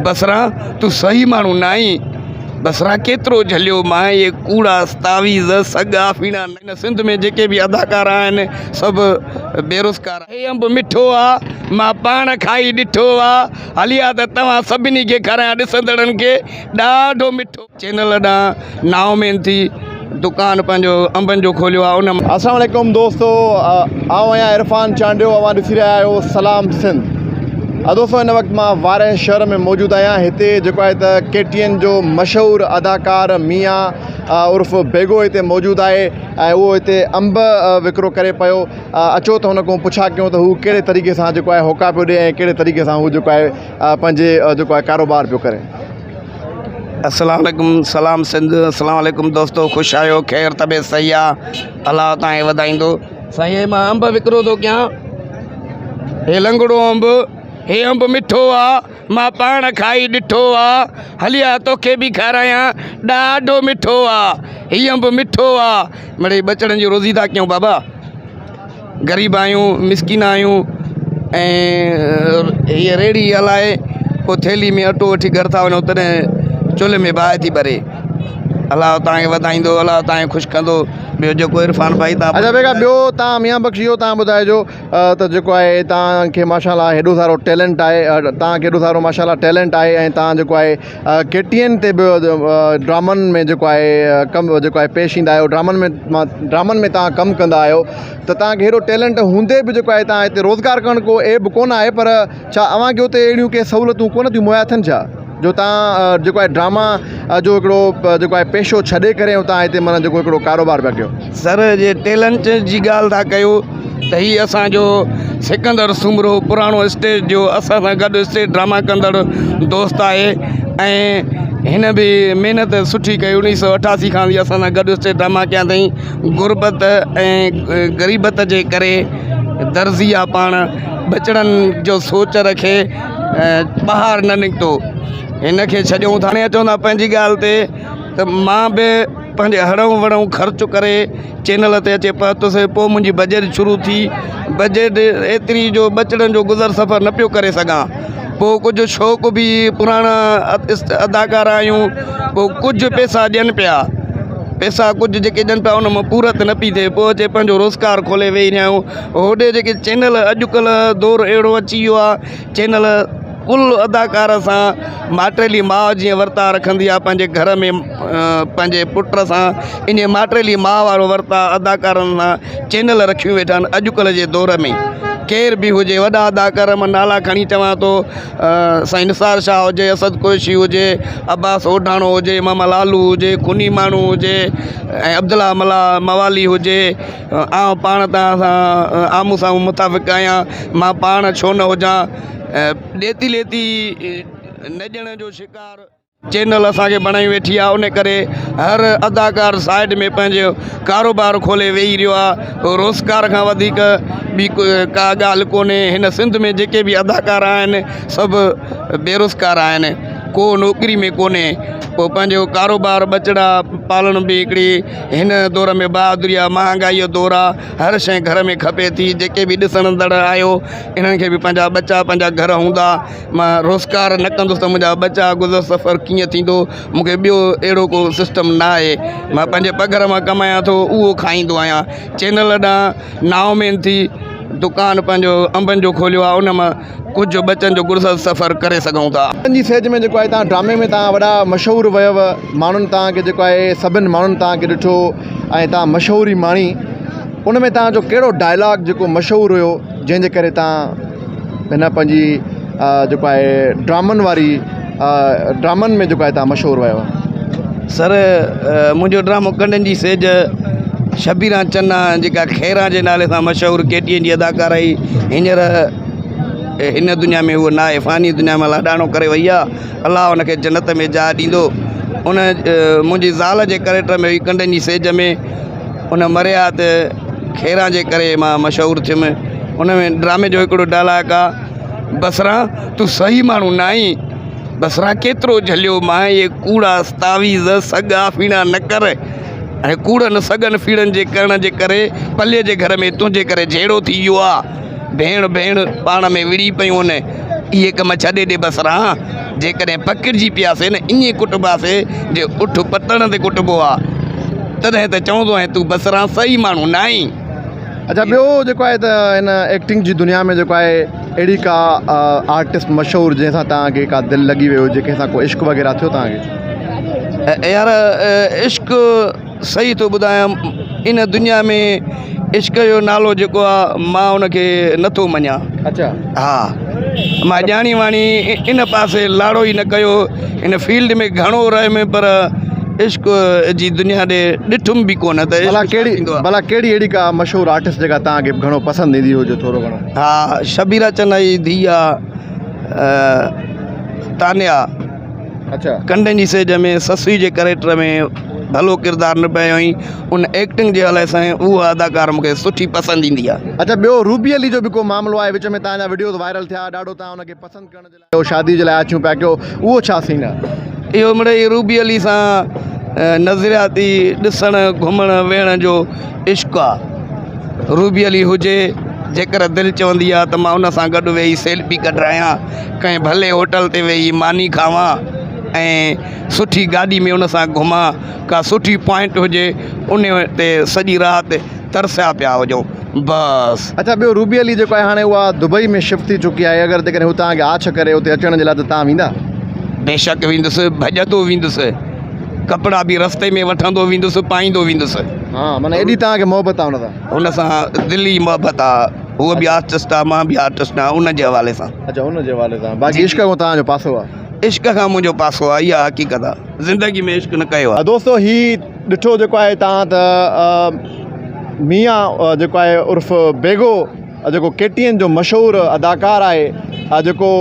بصران تون صحيح ماڻهو نه آهين. بصران ڪيترو جهليو مان اهي ڪوڙا تعويذ سڳا ڦيڻا. هن سنڌ ۾ جيڪي به اداڪار آهن سڀ بيروزگار. هي انب مٺو آ مان پاڻ کائي ڏٺو آ هلي آ ته توهان سڀني کي کارايان ڏسندڙن کي ڏاڍو مٺو. چينل ڏانهن نااميد ٿي دڪان پنهنجو انبن جو کوليو آ ان. السلام عليڪم دوستو آئون آهيان عرفان چانڊيو اوهان ڏسي رهيا آهيو سلام سنڌ دوستو هن وقت مان وارهه شهر ۾ موجود آهيان هتي جيڪو آهي ته ڪي ٽي اين جو مشهور اداڪار ميان عرف بيگو هتي موجود آهي ۽ اهو هتي انب وڪرو ڪري پيو اچو ته هن کان پڇا ڪيون ته هو ڪهڙي طريقي سان جيڪو آهي هوڪا پيو ڏي ۽ ڪهڙي طريقي سان هو جيڪو آهي پنهنجي جيڪو آهي ڪاروبار پيو ڪري. السلام عليڪم سلام سنڌ السلام عليڪم دوستو خوش آهيو خير طبيعت صحيح آ الله توهان کي وڌائيندو سائين هي مان انب وڪرو ٿو ڪيان هي لنگڙو انب هي انب مٺو آ مان پاڻ کائي ڏٺو آ هلي آ توکي به کارايان ڏاڍو مٺو آ هي انب مٺو آ مڙئي ٻچڙن جي روزي ٿا ڪيون بابا غريب آهيون مسڪين آهيون ۽ هيء ريڙهي هلائي پوء ٿيلهي ۾ اٽو وٺي گهر ٿا وڃون تڏهن چلهه ۾ باهه ٿي ٻري الله توهان کي وڌائيندو الله توهان کي خوش ڪندو ٻيو جيڪو عرفان ڀائي تان اچا بيگا ٻيو تان ميان بخش اهو تان ٻڌائجو ته جيڪو آهي تان کي ماشاء الله هيڏو سارو ٽيلنٽ آهي تان کي هيڏو سارو ماشاء الله ٽيلنٽ آهي ۽ تان جيڪو آهي ڪي ٽي اين تي به ڊرامن ۾ جيڪو آهي ڪم جيڪو آهي پيش ايندا آهيو ڊرامن ۾ مان ڊرامن ۾ توهان ڪم ڪندا آهيو ته توهان کي هيڏو ٽيلنٽ هوندي به جيڪو آهي توهان هتي روزگار ڪرڻ ڪو عيب ڪونه آهي پر ڇا اوهان کي اتي اهڙيون ڪي سهولتون ڪونه ٿيون مهيا ٿين ڇا جو توهان جيڪو آهي ڊراما جو هڪڙو جيڪو آهي پيشو ڇڏي ڪري ۽ توهان هتي معنيٰ جيڪو هڪڙو ڪاروبار پيا ڪيو. سر جي ٽيلنٽ جي ڳالهه ٿا ڪيو ته هي اسان جو سڪندر سومرو پراڻو اسٽيج جو اسان سان گڏ اسٽيج ڊراما ڪندڙ دوست آهي ۽ هن به محنت سٺي ڪئي اڻويهه سو 88 کان وٺي اسان سان گڏ اسٽيج ڊراما ڪيا اٿئي غربت ۽ غريبت جي ڪري درزي آهي پاڻ ٻچڙن جو سوچ رکي ٻاهر نه نڪتو هن کي ڇڏيون ٿا هاڻي اچون ٿا پنهنجي ڳالهه تي ته مان به پنهنجي هڙئون وڙئون خرچ ڪري چينل تي اچي پهتس پوء منهنجي بجيٽ شروع ٿي بجيٽ ايتري جو ٻچڙن جو گذر سفر نه پيو ڪري سگهان پوء ڪجهه شوق به پراڻا اداڪار آهيون پوء ڪجهه پئسا ڏين پيا پئسا ڪجهه جيڪي ڏين پيا ان مان پورت نه پئي ٿئي پوء اچي پنهنجو روزگار کولي ويهي رهيا آهيون هوڏي جيڪي چينل اڄڪلهه دور اهڙو اچي ويو آهي چينل ڪل اداڪار سان ماٽيلي ماء جيئن ورتاء رکندي آهي پنهنجي گهر ۾ پنهنجي پٽ سان انهي ماٽيلي ماء وارو ورتاء اداڪارن سان چينل رکيون ويٺا آهن اڄڪلهه جي دور ۾ ڪير به هجي وڏا اداڪار مان نالا کڻي چوان ٿو سائين نثار شاهه هجي اسد قريشي هجي عباس اوڍاڻو هجي ماما لالو هجي خوني ماڻهو هجي ۽ عبدالله ملاح موالي هجي آئون پاڻ توهان سان آمهون سامهون متفق آهيان مان پاڻ ڇو نه هجان ڏيتي ليتي نه ڏيڻ جو شڪار چينل اسان کي بڻائي ويٺي آهي ان ڪري هر اداڪار سائيڊ ۾ پنهنجو ڪاروبار کولي ويهي رهيو آهي روزگار کان وڌيڪ ٻي ڪا ڳالهه ڪونهي هن سنڌ ۾ جيڪي به اداڪار آهن سڀ بيروزگار آهن ڪو نوڪري ۾ ڪونهي پوء پنهنجو ڪاروبار ٻچڙا پالڻ به هڪڙي هن دور ۾ بهادري آهي مهانگائي جو دور آهي هر شيء گهر ۾ کپي ٿي جيڪي به ڏسندڙ آهيو انهن کي به پنهنجا ٻچا پنهنجا گهر هوندا مان روزگار نه ڪندس ته منهنجا ٻچا گذر سفر ڪيئن ٿيندو مون کي ٻيو اهڙو ڪو سسٽم نه آهي مان پنهنجي پگهر مان ڪمايان ٿو اهو کائيندو آهيان چينل ڏانهن نااميد ٿي دڪان پنهنجو انبن جو کوليو آهي ان مان ڪجهه ٻچن جو گذر سفر ڪري سگهون ٿا. انبن جي سيج ۾ جيڪو آهي تان ڊرامي ۾ تان وڏا مشهور ويو ماڻهن تان کي جيڪو آهي سڀن ماڻهن تان کي ڏٺو ۽ تان مشهوري ماڻي ان ۾ تان جو ڪهڙو ڊائلاگ جيڪو مشهور هيو جنهن جي ڪري تان هن پنهنجي جيڪو آهي ڊرامن واري ڊرامن ۾ جيڪو آهي تان مشهور ويو. سر منهنجو ڊرامو ڪنڊن جي سيج شبيران چنا جيڪا خيران جي نالي سان مشهور ڪي ٽي اين جي اداڪاره هئي هينئر هن دنيا ۾ هوء ناهي فاني دنيا مان لاڏاڻو ڪري وئي آهي الله ان کي جنت ۾ جاء ڏيندو ان منهنجي زال جي ڪريڪٽر ۾ هئي ڪنڊن جي سيج ۾ ان مرحيات خيران جي ڪري مان مشهور ٿيم ان ۾ ڊرامي جو هڪڙو ڊائلاگ آ بصران تون صحيح ماڻهو نه آهين بصران ڪيترو جهليو مان اهي ڪوڙا تعويذ سڳا ڦيڻا نه ڪر ۽ ڪوڙن سڳن ڦيڻن جي ڪرڻ جي ڪري پلي جي گهر ۾ تنهنجي ڪري جهيڙو ٿي ويو آ ڀيڻ ڀيڻ پاڻ ۾ وڙهي پيون آهن. اهي ڪم ڇڏي ڏي بصران، جيڪڏهن پڪڙجي پياسي نه ائين ڪٽباسي جي اٺ پتڻ تي ڪٽبو آ، تڏهن ته چوندو آهيان تون بصران صحيح ماڻهو ناهين. اڇا ٻيو جيڪو آهي ته هن ايڪٽنگ جي دنيا ۾ جيڪو آهي اهڙي ڪا آرٽسٽ مشهور جنهن سان توهان کي ڪا دل لڳي وئي هجي ڪنهن سان ڪو عشق وغيره ٿيو توهان کي؟ يار عشق صحيح ٿو ٻڌايان ان دنيا ۾ عشق جو نالو جيڪو آ مان ان کي نٿو مڃان اچھا ها مان ڄاڻي واڻي ان پاسي لاڙو ئي نه ڪيو ان فيلڊ ۾ گهڻو رهيم پر عشق جي دنيا ڏي ڏٺم به ڪونه ته ڀلا ڪهڙي ڀلا ڪهڙي اهڙي ڪا مشهور آرٽسٽ جيڪا توهان کي گهڻو پسند ايندي هجي ٿورو گهڻو ها شبيرا چنا جي ڌيء آ تانيا اڇا ڪنڊن جي سيج ۾ سسئي جي ڪريڪٽر ۾ ڀلو ڪردار نڀايو هئائين ان ايڪٽنگ جي حوالي سان اها اداڪاره مون کي سٺي پسند ايندي آهي. اڇا ٻيو روبي علي جو به ڪو معاملو آهي وچ ۾ توهان جا وڊيوز وائرل ٿيا ڏاڍو توهان ان کي پسند ڪرڻ جي لاء شادي جي لاء آڇيون پيا ڪيو اهو ڇا سين آهي. اهو مڙئي روبي علي سان نظرياتي ڏسڻ گهمڻ ويهڻ جو عشق آ روبي علي هجي جيڪر دل چوندي آ ته مان ان سان گڏ ويهي سيلفي ڪڍرايان ڪنهن ڀلي هوٽل تي ويهي ماني کاوان ۽ سٺي گاڏي ۾ ان سان گهمان ڪا سٺي پوائنٽ هجي ان تي سڄي رات ترسيا پيا هجون بس. اڇا ٻيو روبي علي جيڪو آهي هاڻي اها دبئي ۾ شفٽ ٿي چڪي آهي اگر جيڪڏهن هو توهان کي آڇ ڪري اتي اچڻ جي لاء ته توهان ويندا؟ بيشڪ ويندس ڀڄندو ويندس ڪپڙا به رستي ۾ وٺندو ويندس پائيندو ويندس. ها معنيٰ ايڏي توهان کي محبت آهي ان سان. هن سان دلي محبت آ هوء به آرٽسٽ آ مان به آرٽسٽ آهيان ان جي حوالي سان. اڇا ان جي حوالي سان باقي عشق کان توهان جو پاسو آ. عشق کان منهنجو پاسو آ اها حقيقت آ زندگي ۾ عشق نه ڪيو آ. دوستو هي ڏٺو جيڪو آهي توهان ته ميان جيڪو آهي عرف بيگو جيڪو ڪي ٽي اين جو مشهور اداڪار آهي جيڪو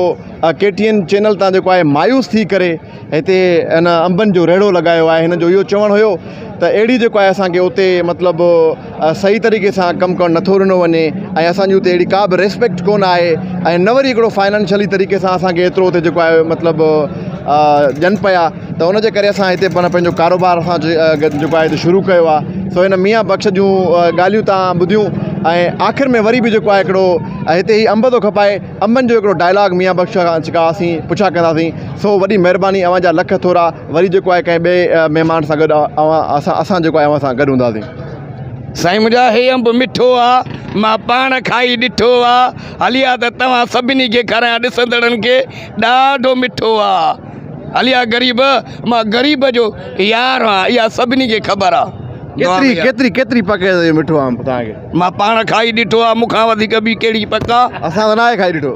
ڪي ٽي اين چينل تان جيڪو آهي مايوس ٿي ڪري هتي ان انبن جو ريڙهو لڳايو آهي هن جو اهو چوڻ هيو ته اهڙي جيڪو آهي اسانکي اتي مطلب صحيح طريقي سان ڪم ڪرڻ نٿو ڏنو وڃي ۽ اسانجي اتي اهڙي ڪا به ريسپيڪٽ ڪونه آهي ۽ نه وري هڪڙو فائنانشلي طريقي سان اسانکي ايترو اتي جيڪو آهي مطلب ڏين پيا ته ان جي ڪري اسان هتي پاڻ پنهنجو ڪاروبار اسان جيڪو آهي هتي شروع ڪيو آهي سو هن ميان بخش جون ڳالهيون تان ٻڌيون ۽ آخر ۾ وري به جيڪو آهي هڪڙو هتي هي انب ٿو کپائي انبن جو هڪڙو ڊائلاگ ميان بخش کان جيڪا اسين پڇا ڪنداسين سو وڏي مهرباني اوهان جا لک ٿورا وري جيڪو آهي ڪنهن ٻئي مهمان سان گڏ اوهان اسان اسان جيڪو آهي اوهان سان گڏ هونداسين. سائين منهنجا هي انب مٺو آ مان پاڻ کائي ڏٺو آ هلي آ ته توهان سڀني کي کارايان ڏسندڙن کي ڏاڍو مٺو آ هلي آ غريب مان غريب جو يار آ اها سڀني کي خبر آ ڪيتري ڪيتري ڪيتري پڪ آهي مٺو انب توهان کي. مان پاڻ کائي ڏٺو آ مون کان وڌيڪ ٻي ڪهڙي پڪ آ. اسان ته ناهي کائي ڏٺو.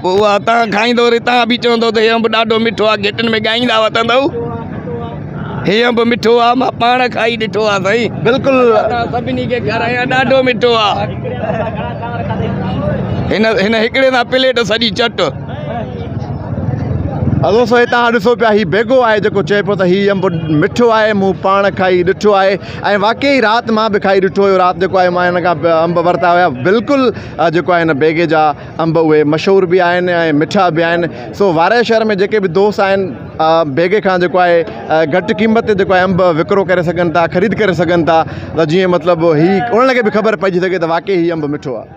پوء اها تان کائيندو وري تان به چوندو ته هي انب ڏاڍو مٺو آ گهٽن ۾ ڳائيندا وتندؤ هي انب مٺو آ مان پاڻ کائي ڏٺو آ سائين. بلڪل. تان سڀني کي کارايان ڏاڍو مٺو آ. هن هن هڪڙي سان پليٽ سڄي چٽ. دوستو هي تان ڏسو پيا هي بيگو آهي جيڪو چئي پيو ته هي انب مٺو آهي مون پاڻ کائي ڏٺو آهي. ۽ واقعي رات مان به کائي ڏٺو هيو رات جيڪو آهي مان هن کان انب ورتا هيا بلڪل جيڪو آهي هن بيگي جا انب اهي مشهور به آهن ۽ مٺا به آهن سو وارهه شهر ۾ جيڪي به دوست آهن بيگي کان جيڪو آهي گهٽ قيمت تي جيڪو آهي انب وڪرو ڪري سگهن ٿا خريد ڪري سگهن ٿا ته جيئن مطلب هي انهن کي به خبر پئجي سگهي ته واقعي هي انب مٺو آهي.